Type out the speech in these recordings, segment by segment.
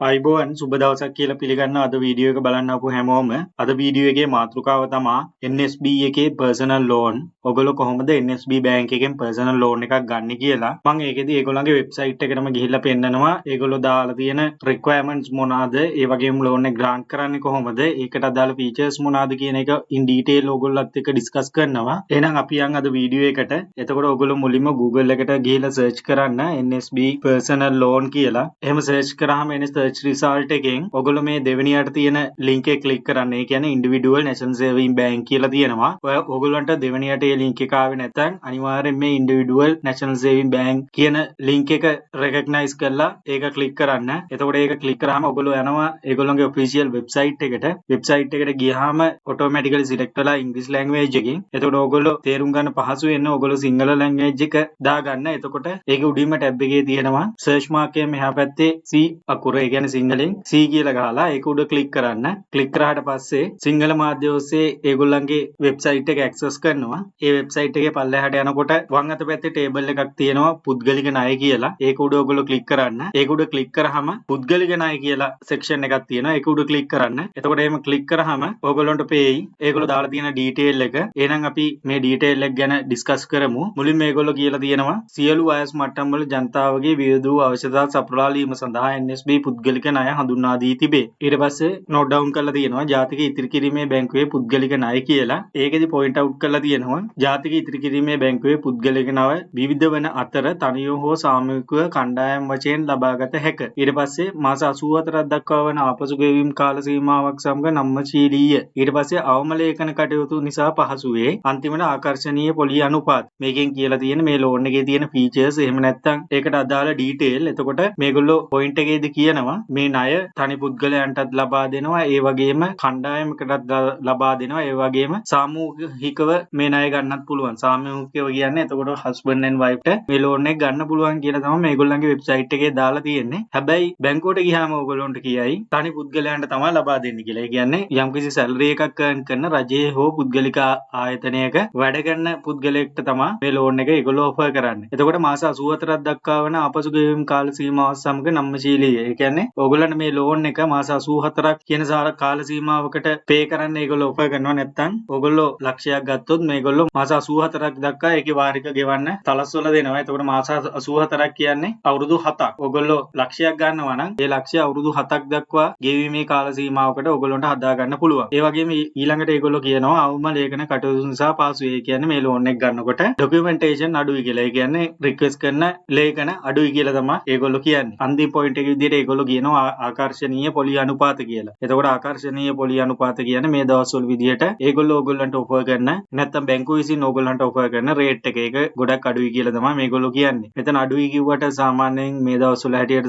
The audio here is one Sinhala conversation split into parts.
ආයුබෝවන්, සුබ දවසක් කියලා පිළිගන්න අද වීඩියෝ එක බලන්න ආපු හැමෝම. අද වීඩියෝ එකේ මාතෘකාව තමා NSB එකේ පර්සනල් ලෝන්. ඔයගොල්ලෝ කොහොමද NSB bank එකෙන් පර්සනල් ලෝන් එකක් ගන්න කියලා මම ඒකෙදි ඒගොල්ලන්ගේ වෙබ්සයිට් එකටම ගිහිල්ලා පෙන්නනවා. ඒගොල්ලෝ දාලා තියෙන රික්වයර්මන්ට්ස් මොනවාද, ඒ වගේම ලෝන් එක ග්‍රාන්ට් කරන්නේ කොහොමද, ඒකට අදාළ ෆීචර්ස් මොනවාද කියන එක ඉන් ඩීටේල් ඔයගොල්ලොත් එක්ක ඩිස්කස් කරනවා. එහෙනම් අපි යන් අද වීඩියෝ එකට. එතකොට ඔයගොල්ලෝ මුලින්ම Google එකට ගිහිල්ලා සර්ච් කරන්න NSB personal loan කියලා. එහෙම සර්ච් කරාම එන සර්ච් රිසල්ට් එකෙන් ඔයගොල්ලෝ මේ දෙවෙනියට තියෙන ලින්ක් එක ක්ලික් කරන්න. ඒ කියන්නේ Individual National Saving Bank කියලා තියෙනවා. ඔය ඔයගොල්ලන්ට දෙවෙනියට ඒ ලින්ක් එක ආවේ නැත්නම් අනිවාර්යෙන් මේ Individual National Saving Bank කියන ලින්ක් එක රෙකග්නයිස් කරලා ඒක ක්ලික් කරන්න. එතකොට ඒක ක්ලික් කරාම ඔයගොල්ලෝ යනවා ඒගොල්ලන්ගේ ඔෆිෂියල් වෙබ්සයිට් එකට. වෙබ්සයිට් එකට ගියාම ඔටෝමැටිකලි සිලෙක්ට් වෙලා ඉංග්‍රීසි ලැන්ග්වේජ් එකකින්. එතකොට ඔයගොල්ලෝ තේරුම් ගන්න පහසු වෙන්න ඔයගොල්ලෝ සිංහල ලැන්ග්වේජ් එක දාගන්න. එතකොට ඒක උඩින්ම ටැබ් එකේ තියෙනවා සර්ච් මාක් එකේ මෙහා පැත්තේ C අකුර, ඒ කියන්නේ සිංහලෙන් C කියලා ගහලා ඒක උඩ ක්ලික් කරන්න. ක්ලික් කරාට පස්සේ සිංහල මාධ්‍ය ඔස්සේ ඒගොල්ලන්ගේ වෙබ්සයිට් එක ඇක්සස් කරනවා. ඒ වෙබ්සයිට් එකේ පල්ලෙහාට යනකොට වම් අත පැත්තේ ටේබල් එකක් තියෙනවා පුද්ගලික ණය කියලා. ඒක උඩ ඔයගොල්ලෝ ක්ලික් කරන්න. ඒක උඩ ක්ලික් කරාම පුද්ගලික ණය කියලා සෙක්ෂන් එකක් තියෙනවා. ඒක උඩ ක්ලික් කරන්න. එතකොට එහෙම ක්ලික් කරාම ඔයගොල්ලන්ට පේයි ඒගොල්ලෝ දාලා තියෙන ඩීටේල් එක. එහෙනම් අපි මේ ඩීටේල් එක ගැන ඩිස්කස් කරමු. මුලින්ම මේගොල්ලෝ කියලා තියෙනවා සියලු වයස් මට්ටම් වල ජනතාවගේ විවිධ වූ අවශ්‍යතා සපුරාලීම සඳහා NSB පුද්ගලික ණය හඳුන්වා දී තිබේ. ඊට පස්සේ නෝට් ඩවුන් කරලා තියෙනවා ජාතික ඉතිරි කිරීමේ බැංකුවේ පුද්ගලික ණය කියලා. ඒකෙදි පොයින්ට් අවුට් කරලා තියෙනවා ජාතික ඉතිරි කිරීමේ බැංකුවේ පුද්ගලික ණය විවිධ වන අතර තනිව හෝ සාමූහිකව කණ්ඩායම් වශයෙන් ලබාගත හැක. ඊට පස්සේ මාස 84ක් දක්වා වන ආපසු ගෙවීම් කාල සීමාවක් සමග නම්‍යශීලීය. ඊට පස්සේ අවම ලේඛන කටයුතු නිසා පහසු වේ. අන්තිමට ආකර්ශනීය පොලි අනුපාත. මේකෙන් කියලා තියෙන මේ ලෝන් එකේ තියෙන ෆීචර්ස්, එහෙම නැත්නම් ඒකට අදාළ ඩීටේල්. එතකොට මේගොල්ලෝ පොයින්ට් එකේදී කියනවා මේ ණය තනි පුද්ගලයන්ටත් ලබා දෙනවා, ඒ වගේම කණ්ඩායමකටත් ලබා දෙනවා, ඒ වගේම සාමූහිකව මේ ණය ගන්නත් පුළුවන්. සාමූහිකව කියන්නේ එතකොට හස්බන්ඩ් ඇන්ඩ් වයිෆ්ට මේ ලෝන් එක ගන්න පුළුවන් කියලා තමයි මේගොල්ලන්ගේ වෙබ්සයිට් එකේ දාලා තියෙන්නේ. හැබැයි බැංකුවට ගියාම ඕගොල්ලන්ට කියයි තනි පුද්ගලයන්ට තමයි ලබා දෙන්නේ කියලා. ඒ කියන්නේ යම්කිසි සැලරි එකක් අර්න් කරන රජයේ හෝ පුද්ගලික ආයතනයක වැඩ කරන පුද්ගලයෙක්ට තමයි මේ ලෝන් එක ඒගොල්ලෝ ඔෆර් කරන්නේ. එතකොට මාස 84ක් දක්වා වන ආපසු ගෙවීම් කාල සීමාව සමග නම්‍යශීලීය. ඒ කියන්නේ ඕගොල්ලන්ට මේ ලෝන් එක මාස 84ක් කියන කාල සීමාවකට පේ කරන්න ඒගොල්ලෝ ඔෆර් කරනවා. නැත්නම් ඕගොල්ලෝ ලක්ෂයක් ගත්තොත් මේගොල්ලෝ මාස 84ක් දක්වා ඒකේ වාරික ගෙවන්න තලස්වල දෙනවා. එතකොට මාස 84ක් කියන්නේ අවුරුදු 7ක්. ඕගොල්ලෝ ලක්ෂයක් ගන්නවා නම් ඒ ලක්ෂය අවුරුදු 7ක් දක්වා ගෙවීමේ කාල සීමාවකට ඕගොල්ලන්ට හදා ගන්න පුළුවන්. ඒ වගේම ඊළඟට ඒගොල්ලෝ කියනවා අවම ලේඛන කටයුතු නිසා පහසුයි. ඒ කියන්නේ මේ ලෝන් එක ගන්නකොට ඩොකියුමන්ටේෂන් අඩුයි කියලා. ඒ කියන්නේ රික්වෙස්ට් කරන ලේඛන අඩුයි කියලා තමයි ඒගොල්ලෝ කියන්නේ. අන්තිම පොයින්ට් එක විදිහට ඒගොල්ලෝ කියනවා ආකර්ෂණීය පොලි අනුපාත කියලා. එතකොට ආකර්ෂණීය පොලි අනුපාත කියන්නේ මේ දවස්වල විදිහට ඒගොල්ලෝ ඕගොල්ලන්ට ඔෆර් කරන, නැත්නම් බැංකුව විසින් ඕගොල්ලන්ට ඔෆර් කරන රේට් එක. ඒක ගොඩක් අඩුයි කියලා තමයි මේගොල්ලෝ කියන්නේ. මෙතන අඩුයි කිව්වට සාමාන්‍යයෙන් මේ දවස්වල හැටියට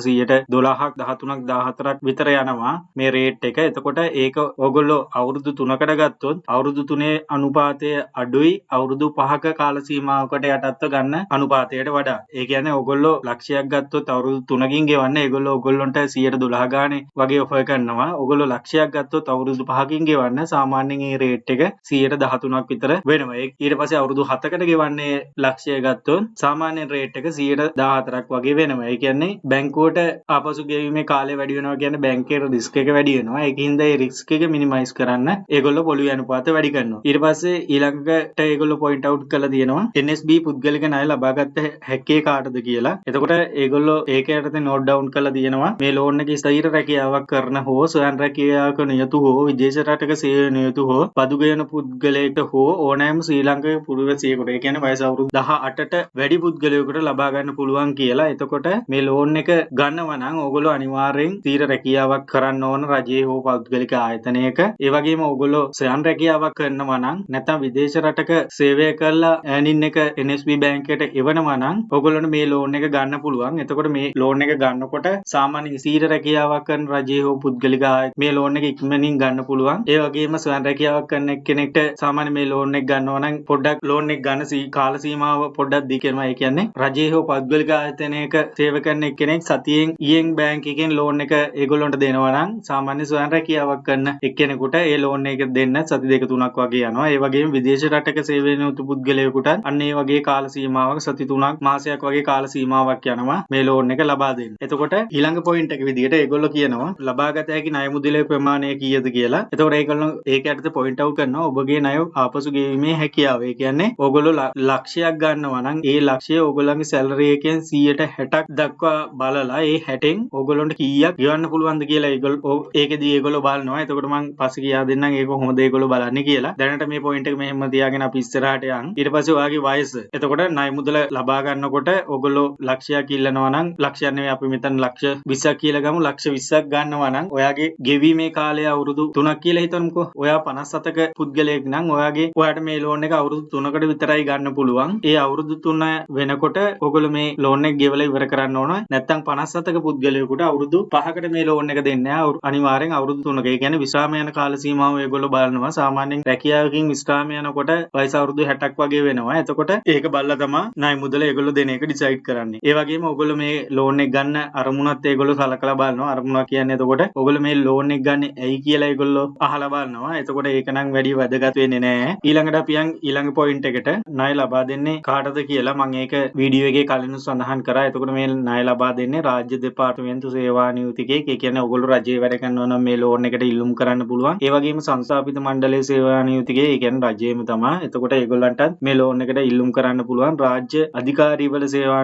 12%ක්, 13ක්, 14ක් විතර යනවා මේ රේට් එක. එතකොට ඒක ඕගොල්ලෝ අවුරුදු 3කට ගත්තොත් අවුරුදු 3 අනුපාතය අඩුයි අවුරුදු 5ක කාල සීමාවකට යටත්ව ගන්න අනුපාතයට වඩා. ඒ කියන්නේ ඕගොල්ලෝ ලක්ෂයක් ගත්තොත් අවුරුදු 3කින් ගෙවන්න ඒගොල්ලෝ ඕගොල්ලන්ට 12% ගානේ වගේ ඔෆර් කරනවා. ඕගොල්ලෝ ලක්ෂයක් ගත්තොත් අවුරුදු 5කින් ගෙවන්න සාමාන්‍යයෙන් ඒ රේට් එක 13%ක් විතර වෙනවා. ඊට පස්සේ අවුරුදු 7කට ගෙවන්නේ ලක්ෂය ගත්තොත් සාමාන්‍ය රේට් එක 14%ක් වගේ වෙනවා. ඒ කියන්නේ බැංකුවට ආපසු ගෙවීමේ කාලය වැඩි වෙනවා කියන්නේ බැංකුවේ රිස්ක් එක වැඩි වෙනවා. ඒක හින්දා ඒ රිස්ක් එක මිනිමයිස් කරන්න ඒගොල්ලෝ පොලි අනුපාත වැඩි කරනවා. ඊට පස්සේ ඊළඟට ඒගොල්ලෝ පොයින්ට් අවුට් කරලා තියෙනවා NSB පුද්ගලික ණය ලබාගත හැක්කේ කාටද කියලා. එතකොට ඒගොල්ලෝ ඒක යටතේ නෝට් ඩවුන් කරලා තියෙනවා මේ ලෝන් එක ස්ථිර රැකියාවක් කරන හෝ ස්වයං රැකියාවක නියුතු හෝ විදේශ රටක සේවය නියුතු හෝ බදු ගෙවන පුද්ගලයෙක්ට හෝ ඕනෑම ශ්‍රී ලංකාවේ පුරවැසියෙකුට, ඒ කියන්නේ වයස අවුරුදු 18ට වැඩි පුද්ගලයෙකුට ලබා ගන්න පුළුවන් කියලා. එතකොට මේ ලෝන් එක ගන්නවා නම් ඕගොල්ලෝ අනිවාර්යෙන් ස්ථිර රැකියාවක් කරන්න ඕන රජයේ හෝ පෞද්ගලික ආයතනයක. ඒ වගේම ඕගොල්ලෝ ස්වයං රැකියාවක් කරනවා නම්, නැත්නම් විදේශ රටක සේවය කරලා ඈනින් එක NSB බැංකුවට එවනවා නම් ඕගොල්ලන්ට මේ ලෝන් එක ගන්න පුළුවන්. එතකොට මේ ලෝන් එක ගන්නකොට සාමාන්‍ය ස්ථිර රැකියාවක් කරන රජයේ හෝ පුද්ගලික ආයතන මේ ලෝන් එක ඉක්මනින් ගන්න පුළුවන්. ඒ වගේම ස්වයං රැකියාවක් කරන එක්කෙනෙක්ට සාමාන්‍ය මේ ලෝන් එක ගන්නවා නම් පොඩ්ඩක් ලෝන් එක ගන්න කාල සීමාව පොඩ්ඩක් දික් වෙනවා. ඒ කියන්නේ රජයේ හෝ පෞද්ගලික ආයතනයක සේවය කරන එක්කෙනෙක් සතියෙන් ඊයෙන් බැංක් එකෙන් ලෝන් එක ඒගොල්ලන්ට දෙනවා නම් සාමාන්‍ය ස්වයං රැකියාවක් කරන එක්කෙනෙකුට ඒ ලෝන් එක දෙන්න සති දෙක තුනක් වගේ යනවා. ඒ වගේම විදේශ රටක සේවය නියුතු පුද්ගලයෙකුට අන්න ඒ වගේ කාල සීමාවක් සති 3ක් මාසයක් වගේ කාල සීමාවක් යනවා මේ ලෝන් එක ලබා දෙන්න. එතකොට ඊළඟ පොයින්ට් එක එක විදිහට ඒගොල්ලෝ කියනවා ලබාගත හැකි ණය මුදලේ ප්‍රමාණය කීයද කියලා. එතකොට ඒගොල්ලෝ ඒක යටතේ පොයින්ට් අවුට් කරනවා ඔබගේ ණය ආපසු ගෙවීමේ හැකියාව. ඒ කියන්නේ ඕගොල්ලෝ ලක්ෂයක් ගන්නවා නම් ඒ ලක්ෂය ඕගොල්ලන්ගේ සැලරි එකෙන් 60ක් දක්වා බලලා ඒ 60න් ඕගොල්ලන්ට කීයක් ගෙවන්න පුළුවන්ද කියලා ඒගොල්ලෝ ඒකෙදී ඒගොල්ලෝ බලනවා. එතකොට මං පස්සේ කියා දෙන්නම් ඒක කොහොමද ඒගොල්ලෝ බලන්නේ කියලා. දැනට මේ පොයින්ට් එක මෙහෙම තියාගෙන අපි ඉස්සරහට යන්. ඊට පස්සේ ඔයාගේ වයස. එතකොට ණය මුදල ලබා ගන්නකොට ඔයගොල්ලෝ ලක්ෂයක් ඉල්ලනවා නම්, ලක්ෂයක් නෙවෙයි, අපි මෙතන ලක්ෂ 20ක් කියලා ගමු. ලක්ෂ 20ක් ගන්නවා නම් ඔයාගේ ගෙවීමේ කාලය අවුරුදු 3ක් කියලා හිතමුකෝ. ඔයා 57ක පුද්ගලයෙක් නම් ඔයාට මේ ලෝන් එක අවුරුදු 3කට විතරයි ගන්න පුළුවන්. ඒ අවුරුදු 3 වෙනකොට ඔයගොල්ලෝ මේ ලෝන් එක ගෙවලා ඉවර කරන්න ඕන. නැත්තම් 57ක පුද්ගලයෙකුට අවුරුදු 5කට මේ ලෝන් එක දෙන්නේ නැහැ. අනිවාර්යෙන් අවුරුදු 3ක. ඒ කියන්නේ විශ්‍රාම යන කාල සීමාව ඒගොල්ලෝ බලනවා. සාමාන්‍යයෙන් රැකියාවකින් විශ්‍රාම යනකොට වයස අවුරුදු 60ක් වගේ වෙනවා. එතකොට ඒක බලලා තමයි ණය මුදල ඒගොල්ලෝ දෙන එක ඩිසයිඩ් කරන්නේ. ඒ වගේම ඔයගොල්ලෝ මේ ලෝන් එක ගන්න අරමුණත් ඒගොල්ලෝ සලකලා බලනවා. අරමුණ කියන්නේ එතකොට ඔයගොල්ලෝ මේ ලෝන් එක ගන්න ඇයි කියලා ඒගොල්ලෝ අහලා බලනවා. එතකොට ඒක නම් වැඩි වැදගත් වෙන්නේ නැහැ. ඊළඟට අපි යන් ඊළඟ පොයින්ට් එකට, ණය ලබා දෙන්නේ කාටද කියලා. මම ඒක වීඩියෝ එකේ කලින් සඳහන් කරා. එතකොට මේ ණය ලබා දෙන්නේ රාජ්‍ය දෙපාර්තමේන්තු සේවා නියුතිකයෙක්. ඒ කියන්නේ ඔයගොල්ලෝ රජයේ වැඩ කරනවා නම් මේ ලෝන් එකට ඉල්ලුම් කරන්න පුළුවන්. ඒ වගේම සංස්ථාපිත මණ්ඩලයේ සේවා නියුතිකයෙක්. ඒ කියන්නේ රජයේම තමයි. එතකොට ඒගොල්ලන්ටත් මේ ලෝන් එකට ඉල්ලුම් කරන්න පුළුවන්. රාජ්‍ය අධිකාරීවල සේවා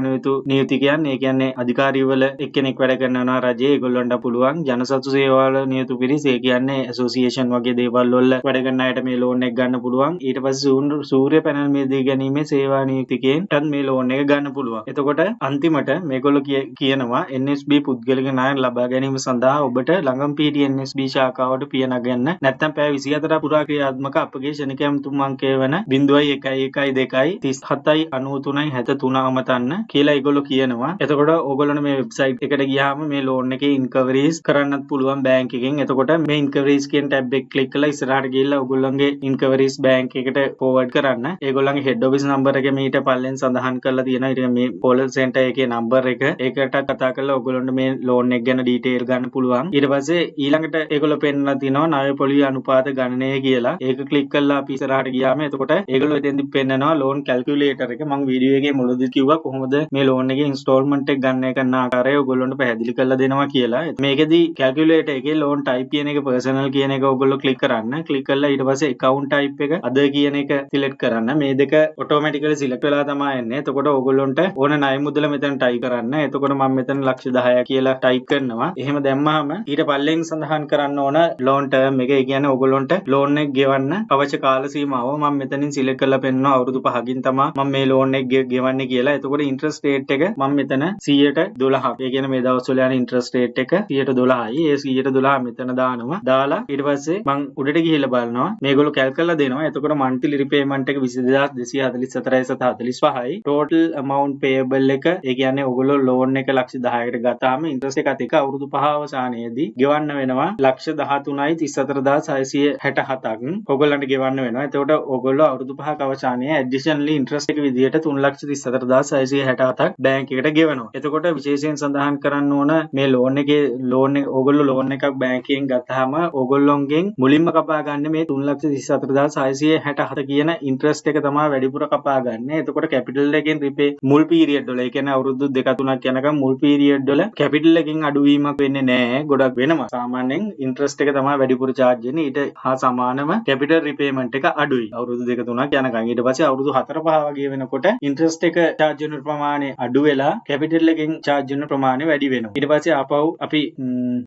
නියුතිකයන්, ඒ කියන්නේ අධිකාරීවල එක්කෙනෙක් වැඩ කරනවා නම් රජයේ, ඒගොල්ලන්ට පුළුවන්. ජනසතු සේවාවල නියුතු පිරිස, ඒ කියන්නේ ඇසෝසියේෂන් වගේ දේවල් වල වැඩ කරන අයට මේ ලෝන් එක ගන්න පුළුවන්. ඊට පස්සේ සූර්ය පැනල් මිලදී ගැනීමේ සේවා නියුතිකයන්ටත් මේ ලෝන් එක ගන්න පුළුවන්. එතකොට අන්තිමට මේගොල්ලෝ කියනවා NSB පුද්ගලික ණය ලබා ගැනීම සඳහා ඔබට ළඟම පිහිටි NSB ශාඛාවට පිය නගන්න, නැත්නම් පැය 24 පුරා ක්‍රියාත්මක අපගේ ක්ෂණික ඇමතුම් අංකය වන 0112 37 93 73 අමතන්න කියලා ඒගොල්ලෝ කියනවා. එතකොට ඕගොල්ලෝ මේ වෙබ්සයිට් එකට ගියාම මේ ලෝන් එකේ ඉන්ක්වයරිස් කරන්නත් පුළුවන් බැංක් එකෙන්. එතකොට මේ ඉන්ක්වයරිස් කියන ටැබ් එක ක්ලික් කරලා ඉස්සරහට ගිහිල්ලා ඔයගොල්ලන්ගේ ඉන්ක්වයරිස් බැංක් එකට ෆෝවර්ඩ් කරන්න. ඒගොල්ලන්ගේ හෙඩ් ඔෆිස් නම්බර් එක මීට පල්ලෙන් සඳහන් කරලා තියෙනවා. ඊට මේ කෝල් සෙන්ටර් එකේ නම්බර් එක, ඒකට කතා කරලා ඔයගොල්ලන්ට මේ ලෝන් එක ගැන ඩීටේල් ගන්න පුළුවන්. ඊට පස්සේ ඊළඟට ඒගොල්ලෝ පෙන්නලා තිනවා ණය පොලිය අනුපාත ගණනය කියලා. ඒක ක්ලික් කරලා අපි ඉස්සරහට ගියාම එතකොට ඒගොල්ලෝ එතෙන්දි පෙන්නනවා ලෝන් කැල්කියුලේටර් එක. මම වීඩියෝ එකේ මුලදී කිව්වා කොහොමද මේ ලෝන් එකේ ඉන්ස්ටෝල්මන්ට් එක ගණනය කරන ආකාරය ඔයගොල්ලන්ට පැහැදිලි කරලා දෙනවා කියලා. මේකෙදි කැල්කියුලේටර් එකේ ලෝන් ටයිප් කියන එක පර්සනල් කියන එක ඔයගොල්ලෝ ක්ලික් කරන්න. ක්ලික් කරලා ඊට පස්සේ ඇකවුන්ට් ටයිප් එක අදර් කියන එක සිලෙක්ට් කරන්න. මේ දෙක ඔටෝමැටිකලි සිලෙක්ට් වෙලා තමයි එන්නේ. එතකොට ඔයගොල්ලන්ට ඕන ණය මුදල මෙතන ටයිප් කරන්න. එතකොට මම මෙතන ලක්ෂ 10 කියලා ටයිප් කරනවා. එහෙම දැම්මහම ඊට පල්ලෙන් සඳහන් කරන්න ඕන ලෝන් ටර්ම් එක. ඒ කියන්නේ ඔයගොල්ලන්ට ලෝන් එක ගෙවන්න අවශ්‍ය කාල සීමාව මම මෙතනින් සිලෙක්ට් කරලා පෙන්නනවා. අවුරුදු 5කින් තමයි මම මේ ලෝන් එක ගෙවන්නේ කියලා. එතකොට ඉන්ට්‍රස්ට් රේට් එක මම මෙතන 112ක්. ඒ කියන්නේ මේ දවස්වල යන ඉන්ට්‍රස්ට් රේට් එක 112යි. ඒ 112 මෙතන දානවා. දාලා ඊට පස්සේ මං උඩට ගිහිල්ලා බලනවා. මේගොල්ලෝ කැල්ක් කරලා දෙනවා. එතකොට මන්ත්ලි රිපේමන්ට් එක 22,244.45යි. ටෝටල් amount payable එක, ඒ කියන්නේ ඔයගොල්ලෝ ලෝන් එක ලක්ෂ 10කට ගත්තාම ඉන්ට්‍රස්ට් එකත් එක්ක අවුරුදු 5 අවසානයේදී ගෙවන්න වෙනවා ලක්ෂ 13යි 34,667ක් ඔයගොල්ලන්ට ගෙවන්න වෙනවා. එතකොට ඔයගොල්ලෝ අවුරුදු 5ක අවසානයේ ඇඩිෂනලි ඉන්ට්‍රස්ට් එක විදිහට 3,34,667ක් බැංක් එකට ගෙවනවා. එතකොට විශේෂයෙන් සඳහන් කරන්න ඕන මේ ලෝන් එකේ ලෝන් එක, ඔයගොල්ලෝ ලෝන් එකක් බැංකුවෙන් ගත්තාම ඔයගොල්ලොන්ගෙන් මුලින්ම කපා ගන්න මේ 3,34,667 කියන ඉන්ට්‍රස්ට් එක තමයි වැඩිපුර කපා ගන්න. එතකොට කැපිටල් එකෙන් රිපේ මුල් පීරියඩ් වල, ඒ කියන්නේ අවුරුදු දෙක තුනක් යනකම් මුල් පීරියඩ් වල කැපිටල් එකෙන් අඩුවීමක් වෙන්නේ නෑ. ගොඩක් වෙනවා. සාමාන්‍යයෙන් ඉන්ට්‍රස්ට් එක තමයි වැඩිපුර චාර්ජ් වෙන්නේ. ඊට හා සමානව කැපිටල් රිපේමන්ට් එක අඩුයි අවුරුදු දෙක තුනක් යනකම්. ඊට පස්සේ අවුරුදු 4 5 වගේ වෙනකොට ඉන්ට්‍රස්ට් එක චාර්ජ් වෙන ප්‍රමාණය අඩු වෙලා කැපිටල් එකෙන් චාර්ජ් වෙන ප්‍රමාණය වැඩි වෙනවා. ඊට පස්සේ ආපහු අපි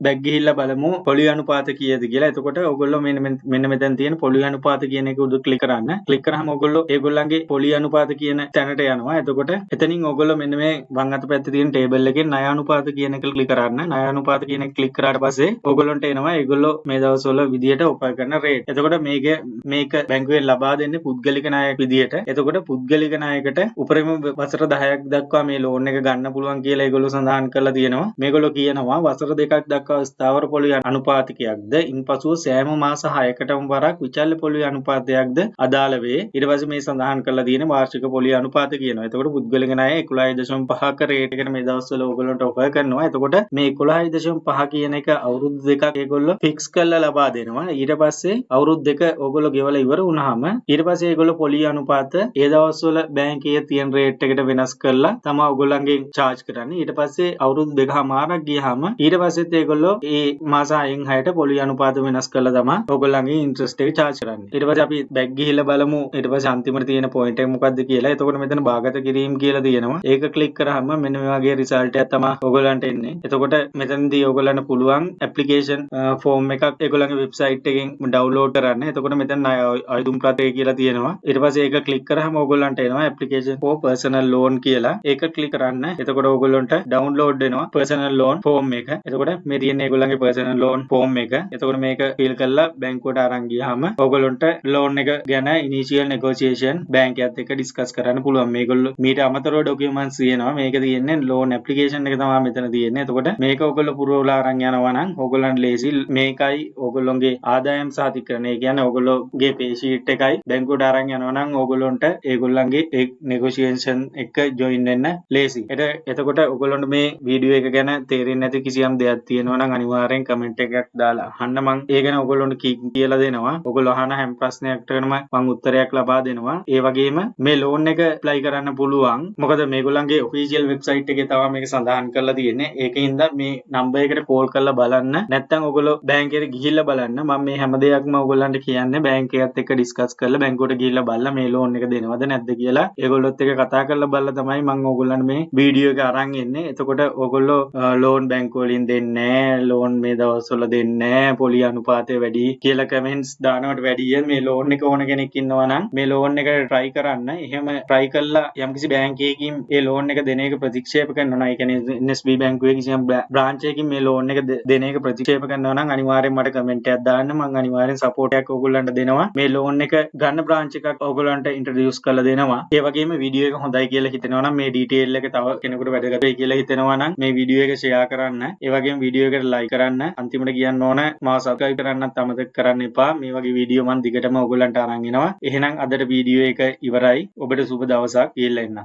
බැක් ගිහිල්ලා බලමු පොලි අනුපාත කීයද කියලා. එතකොට ඔයගොල්ලෝ මෙන්න මෙන්න මෙතන තියෙන පොලි අනුපාත කියන එක උඩ ක්ලික් කරන්න. ක්ලික් කරාම ඔයගොල්ලෝ ඒගොල්ලන්ගේ පොලි අනුපාත කියන තැනට යනවා. එතකොට එතනින් ඔයගොල්ලෝ මෙන්න මේ වම් අත පැත්තේ තියෙන ටේබල් එකේ ණය අනුපාත කියන එක ක්ලික් කරන්න. ණය අනුපාත කියන එක ක්ලික් කරාට පස්සේ ඔයගොල්ලන්ට එනවා ඒගොල්ලෝ මේ දවස්වල විදියට ඔෆර් කරන රේට්. එතකොට මේක මේක බැංකුවෙන් ලබා දෙන්නේ පුද්ගලික ණයක් විදියට. එතකොට පුද්ගලික ණයකට උපරිම වසර 10ක් දක්වා මේ ලෝන් එක ගන්න පුළුවන් කියලා ඒගොල්ලෝ සඳහන් කරලා තියෙනවා. මේගොල්ලෝ කියනවා වසර 2ක් දක්වා ස්ථාවර පොලි අනුපාතිකයක්ද, ඉන්පසුව සෑම මාස 6කටම වරක් විචල්‍ය පොලි අනුපාතයක්ද අදාළ වේ. ඊට පස්සේ මේ සඳහන් කරලා තියෙන වාර්ෂික පොලි අනුපාත කියනවා. එතකොට පුද්ගලික ණය 11.5ක රේට් එකට මේ දවස්වල ඕගොල්ලන්ට ඔෆර් කරනවා. එතකොට මේ 11.5 කියන එක අවුරුදු 2ක් ඒගොල්ලෝ ෆික්ස් කරලා ලබා දෙනවා. ඊට පස්සේ අවුරුදු 2 ඕගොල්ලෝ ගෙවලා ඉවර වුණාම ඊට පස්සේ ඒගොල්ලෝ පොලි අනුපාත ඒ දවස්වල බැංකයේ තියෙන රේට් එකට වෙනස් කරලා තමයි ඕගොල්ලන්ගෙන් චාර්ජ් කරන්නේ. ඊට පස්සේ අවුරුදු 2කමාරක් එකමාරක් ගියාම ඊට පස්සෙත් ඒගොල්ලෝ ඒ මාස 6න් 6ට පොලි අනුපාත වෙනස් කරලා තමයි ඔයගොල්ලන්ගේ ඉන්ට්‍රස්ට් එක චාර්ජ් කරන්නේ. ඊට පස්සේ අපි බැක් ගිහිල්ලා බලමු ඊට පස්සේ අන්තිමට තියෙන පොයින්ට් එක මොකද්ද කියලා. එතකොට මෙතන බාගත කිරීම කියලා තියෙනවා. ඒක ක්ලික් කරාම මෙන්න මේ වගේ රිසල්ට් එකක් තමයි ඔයගොල්ලන්ට එන්නේ. එතකොට මෙතනදී ඔයගොල්ලන්ට පුළුවන් ඇප්ලිකේෂන් ෆෝම් එකක් ඒගොල්ලන්ගේ වෙබ්සයිට් එකෙන් ඩවුන්ලෝඩ් කරන්න. එතකොට මෙතන අයදුම් පත්‍රය කියලා තියෙනවා. ඊට පස්සේ ඒක ක්ලික් කරාම ඔයගොල්ලන්ට එනවා ඇප්ලිකේෂන් ෆෝ පර්සනල් ලෝන් කියලා. ඒක ක්ලික් කරන්න. එතකොට ඔයගොල්ලන්ට ඩවුන්ලෝඩ් වෙනවා පර්සනල් ලෝන් ෆෝම් එක. එතකොට මේ තියෙන ඒගොල්ලන්ගේ පර්සනල් ලෝන් ෆෝම් එක. එතකොට මේක ෆිල් කරලා බැංකුවට අරන් ගියාම ඔයගොල්ලන්ට ලෝන් එක ගැන ඉනිෂියල් නෙගෝෂියේෂන් බැංකයත් එක්ක ඩිස්කස් කරන්න පුළුවන්. මේගොල්ලෝ මීට අමතරව ඩොකියුමන්ට්ස් තියෙනවා. මේක තියෙන්නේ ලෝන් ඇප්ලිකේෂන් එක තමයි මෙතන තියෙන්නේ. එතකොට මේක ඔයගොල්ලෝ පුරවලා අරන් යනවා නම් ඔයගොල්ලන්ට ලේසි. මේකයි ඔයගොල්ලොන්ගේ ආදායම් සහතිකරණය. ඒ කියන්නේ ඔයගොල්ලෝගේ පේ ෂීට් එකයි බැංකුවට අරන් යනවා නම් ඔයගොල්ලොන්ට ඒගොල්ලන්ගේ ඒ නෙගෝෂියේෂන් එක ජොයින් වෙන්න ලේසි. එතකොට ඔයගොල්ලොන්ට මේ වීඩියෝ එක ගැන තේරෙන්නේ නැති කිසියම් දෙයක් තියෙනවා නම් අනිවාර්යෙන් කමෙන්ට් එකක් දාලා අහන්න. මං ඒ ගැන ඔයගොල්ලොන්ට කියලා දෙනවා. ඔයගොල්ලෝ අහන හැම ප්‍රශ්නයකටම මං උත්තරයක් ලබා දෙනවා. ඒ වගේම මේ ලෝන් එක ඇප්ලයි කරන්න පුළුවන්. මොකද මේගොල්ලන්ගේ ඔෆිෂියල් වෙබ්සයිට් එකේ තමයි මේක සඳහන් කරලා තියෙන්නේ. ඒකින්ද මේ නම්බර් එකට කෝල් කරලා බලන්න. නැත්නම් ඔයගොල්ලෝ බැංක් එකට ගිහිල්ලා බලන්න. මම මේ හැම දෙයක්ම ඔයගොල්ලන්ට කියන්නේ බැංක් එකත් එක්ක ඩිස්කස් කරලා බැංකුවට ගිහිල්ලා බලලා මේ ලෝන් එක දෙනවද නැද්ද කියලා ඒගොල්ලොත් එක්ක කතා කරලා බලලා තමයි මම ඔයගොල්ලන්ට මේ වීඩියෝ එක අරන් එන්නේ. එතකොට ඔයගොල්ලෝ ලෝන් බැංකුව වලින් දෙන්නේ නැහැ, ලෝන් මේ දවස්වල දෙන්නේ නැහැ, පොලි අනුපාතය වැඩි කියලා කමෙන්ට්ස් දානවට වැඩිය මේ ලෝන් එක ඕන කෙනෙක් ඉන්නවා නම් මේ ලෝන් එක try කරන්න. එහෙම try කරලා යම්කිසි බැංක් එකකින් ඒ ලෝන් එක දෙන එක ප්‍රතික්ෂේප කරනවා නම්, ඒ කියන්නේ NSB බැංකුවේ කිසියම් බ්‍රාන්ච් එකකින් මේ ලෝන් එක දෙන එක ප්‍රතික්ෂේප කරනවා නම් අනිවාර්යෙන් මට කමෙන්ට් එකක් දාන්න. මං අනිවාර්යෙන් සපෝට් එකක් ඔයගොල්ලන්ට දෙනවා. මේ ලෝන් එක ගන්න බ්‍රාන්ච් එකක් ඔයගොල්ලන්ට ඉන්ට්‍රොඩියුස් කරලා දෙනවා. ඒ වගේම වීඩියෝ එක හොඳයි කියලා හිතෙනවා නම්, මේ ඩීටේල් එක තව කෙනෙකුට වැදගත් වෙයි කියලා හිතෙනවා නම් මේ වීඩියෝ එක ෂෙයා කරන්න. ඒ වගේම වීඩියෝ එකට ලයික් කරන්න. අන්තිමට කියන්න ඕන, මාව සබ්ස්ක්‍රයිබ් කරන්නත් අමතක කරන්න එපා. මේ වගේ වීඩියෝ මං දිගටම ඔයගොල්ලන්ට අරන් එනවා. එහෙනම් අදට වීඩියෝ එක ඉවරයි. ඔබට සුබ දවසක් කියලා එන්න.